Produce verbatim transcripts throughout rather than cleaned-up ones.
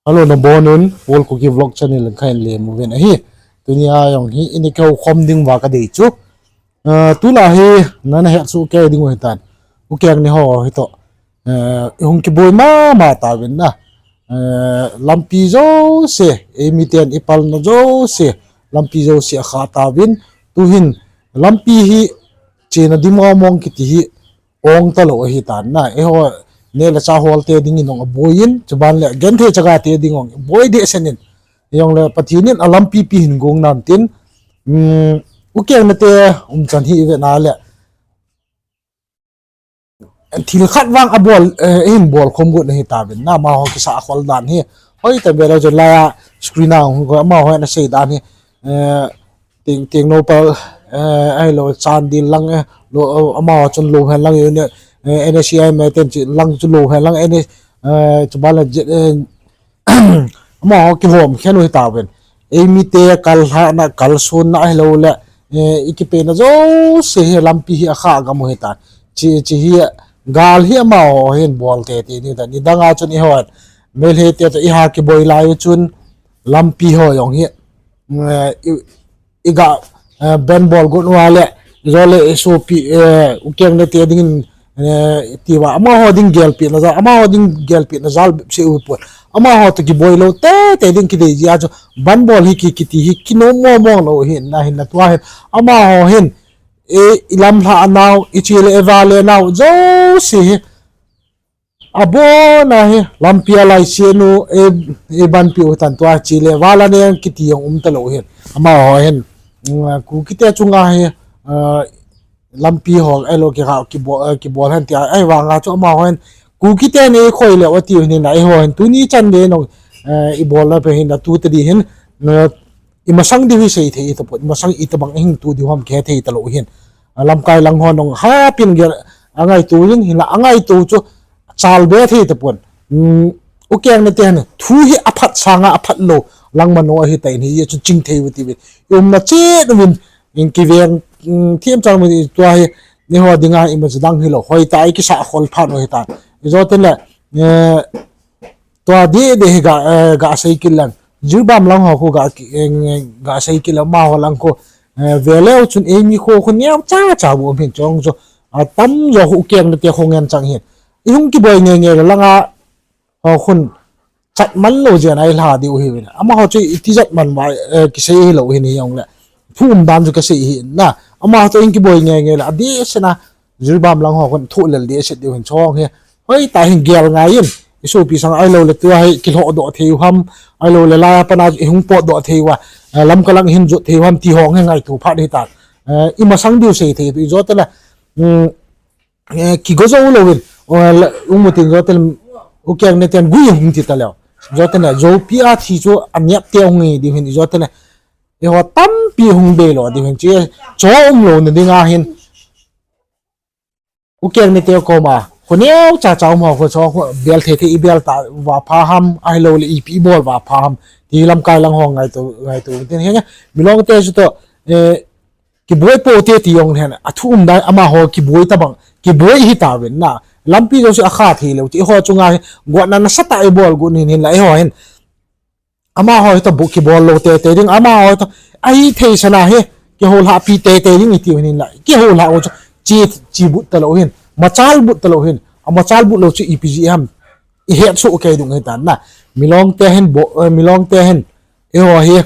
Hello, nabonun, Paul Kuki Vlog channel in kahin lem uvin ahi. Tunia jong hi, ini kihoukhom ding uva kadei chu. Ah, tulai hi, nana hetsoh kei ding u hitan. Ukeng ne ho hitoh. Eh, ihung kiboi mama tauvin na. Eh, lampi jouse, eimiten ipalna jouse, lampi jouse akha tauvin. Tuhin, lampi hi, chena dim mong mong kiti hi, ong talou ahitan na. Eiho, neh le chah holte dingin jong aboiyin, chuban le genthei chagate ding jong aboi dehset in. Hijongle Pathen in alampi pi hin gong nan tin, um, ukeng nete umchan hi ivet na le, thil khat vang abol, eh, ihin bolkhom got na hitauvin na, amaho kisah khol dan hi. Hoitah in veleu chun laiya screen a hung ko, amaho in asei dan hi, eh, Teng, Tengnoupal, eh, ahilou Chandel lang, eh, lou, amaho chun lou hen lang, eh, N S C I M ten chu lang chu lou hen lang, eh, chuban le, eh, amaho kihom khen u hitauvin. Eimite kalhahna, kalsonna ahiloule, eh, ikipehna jouse hi lampi hi akha gam u hitan. Chi, chi hi gal hi amaho hin bol tete ding tan. Nidanga chun eihon, Meiteite toh iha kiboi lai u chun, lampi ho jong hi, eh, i, iga, eh, ban bol got uva le, ijole isopi, eh, ukeng nete dingin, eh, tiuva, amaho ding gelpehna jal, amaho ding gelpehna jal bepseh u pon. Amaho toh kiboi lou tete ding kidei jeh a chu, ban bol hi ki, kiti hi kinom mong mong lou hin, na hin na tua hin. Amaho hin, i, ilamlhah nau, iche le ivale nau jouse hi, abona hi, lampi a laisenu, e, eibanpeh u hitan tua, che le vala ne kiti jong um talou hin. Amaho hin, mm, Kukite chunga hi, ah, lampi ho, ahilou kikha, kibol, eh, kibol hen tia, ahivanga chu amaho hin, Kukite nei khoi leu atiu hin na, eiho hin, tuni chan le nong, eh, ibol na pe hin na tu tadi hin, eh, imasang diu hi sei thei tapon, imasang itobang ihung tu diu ham kihethei talou hin. Alamkai lang hon jong hapin gel, angaito in, hinla angaito chu chalbe thei tapon. Um, ukeng nete hin, thu hi aphat sanga aphat lou, lang mano ahitan hijeh chun chingthei u tiuvin. Iumna chet uvin, in kiveng, um, themchang uvin tua hi, neiho dinga imacha dang hilou, hoitah a ikisah khol phat u hitan. Ijo tengle, eh, tua deh deh hi ga, eh, gasei kit leng. Jiribam lang ho khu ga, eh, gasei kit leng, amaho lang khu, eh, veleu chun eimi kho khu neocha cha bou um hin chong chu. Atamjo khu ukeng nete kho ngen chang hin. Ihung kiboi ngei ngei le langa ho khun chat man lou jeh a ilha diu hiuvin. Amaho chu iti jat man uva, eh, kisei hilou hin hijongle. Thu umdan chu kasei hi na. Amaho chu ihung kiboi ngei ngei le adehset a Jiribam lang ho khun thoh lel dehset diu hin chong hi. Hoitah hin gel ngai in. Isopi sang ahiloule tua hi kilhohdoh thei u ham. Ahiloule laiya pat a ihung potdoh thei uva, eh, Lamka lang ihin jot thei u ham ti ho hi ngaito phat hitan. Eh, imasang diu sei thei tu ijo tengle, um, eh, kigo jou louvin, eh, la, imu tin ijo tengle, ukeng neten gui hung ti taleu. Ijo tengle, joupi a thi chu anepte hung hi diu hin ijo tengle, eiho tampi hung beilo diu hin chu, cho umlouna dinga hin. Ukeng nete koma, khu neocha cha um ho khu cho khu bel thei thei ibel tauva pha ham, ahiloule ipi ibol uva pha ham, ti lamkai lang ho ngaito, ngaito tin henge, Milongte chutoh, eh, kiboi poute ti jong hen, athu umdan amaho kiboi tobang, kiboi hitauvin na, lampi jouse akha thei leu, ti eiho chunga hi, gotna nasatah a ibol got hin hinla eiho hin. Amaho hitoh bu kibol lou tete ding, amaho hitoh, ahithei sana hi, kihoulhahpi tete ding itiu hin hinla, kihoulhah u chu, chi, chi but talou hin, machal but talou hin, amachal but lou chu ipi jeh ham, ihetsoh kei ding hitan na, Milongte hin bo, eh, Milongte hin, eiho hi,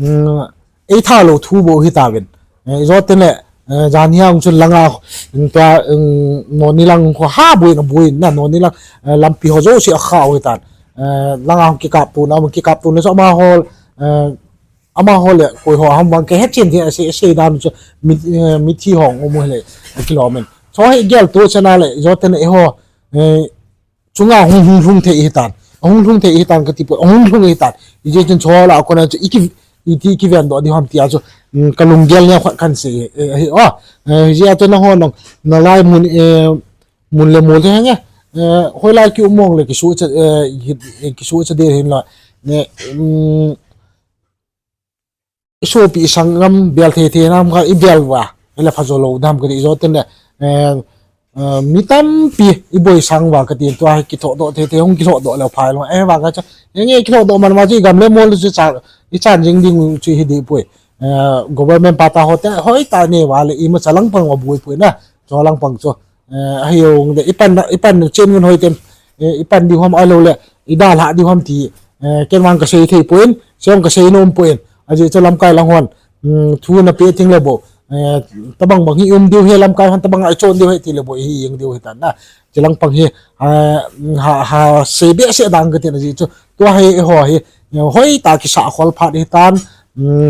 um, eithalou thu bou hitauvin. Eh, ijo tengle, eh, janhi a hung chun langa, um, tua, um, Noni lang khu ha boina boina, Noni lang, eh, lampi ho jouse akha u hitan. Eh, langa hung kikaptona, hung kikaptona chu amaho, eh, amaho le koi ho ham vang kahechen thei, asei, asei dan chu mit, eh, mithi ho um u hile, eh, kilomin. Cho hi gelto chana le, ijo tengle eiho, eh, chunga hung, hung lhung thei hitan. Ahung lhung thei hitan katipoi, ahung lhung hitan. Hijeh chun cho lah a kona chu iki, iti kivendoh diu ham tia chu, um, kalunggel neo khat kahin sei, eh, hi, oh, eh, hijeh a chu nangho nong, nalai mun, eh, mun le mol te henge, eh, hoilai kium mong le kisohcha, eh, hi, eh, kisohcha ding hinla, ne, um, isopi isanggam bel thei thei nam kha ibel uva, ile phajo lou dam kati ijo tengle, eh, mi tampi iboi sang uva katin, tua hi kithodoh thei thei, hung kithodoh leu phai lou. Ahivanga chu, henge kithodoh man ma chu igam le mol chu cha, ichan jing ding chu hi dipoi. Government pa ta hote hoitah nei uva le imacha langpang aboi poi na, cholangpang chu. Ahijong le ipan, ipan chen ngun hoiten, ipan diu ham ahiloule idalhah diu ham ti, ken vang kasei thei poi, sei jong kasei nom poi. Ajeh chu lamkai lang hon thu napeh tengle bou, tobang bang hi um diu hi, lamkai hon tobang a ichon diu hi tile bou, ihi jeng diu hitan na. Chulangpang hi ha, ha sei behseh dan katin, ajeh chu tua hi eiho hi hoitah kisahkhol phat hitan,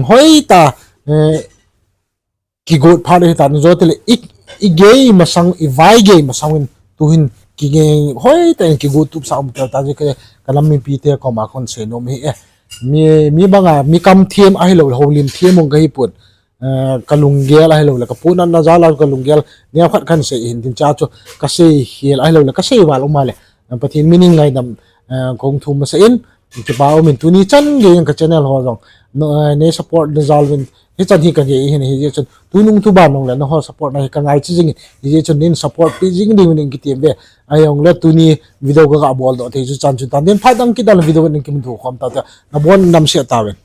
hoitah kigot phat hitan, joutile i, igei masang, ivai gei masang in tuhin kigei hoitah in kigot tupsah um tel ta, jeh kanam mipite koma kon sei nom hi e. Mi, mi banga mi kam them ahiloule houlim them jong kahipon, kalunggel ahiloule kapohnatna jal a kalunggel neokhat kahin sei hin tin, chua chu kasei khel ahiloule kasei val um a le Pathen minin ngaidam kahung thum masah in, kipa umin. Tuni chan gei in ka channel ho jong nei support na jal uvin, hichan hi kagei hin, hijeh chun tunung thuban jongle nangho support na hi kangaicha jingin, hijeh chun nei support peh jing diuvin kati uve. Ahijongle tuni video kaga boldoh thei chu chan chu tan, din phat dang kit a le video in kimuto khom tau te, nabon damsel tauvin.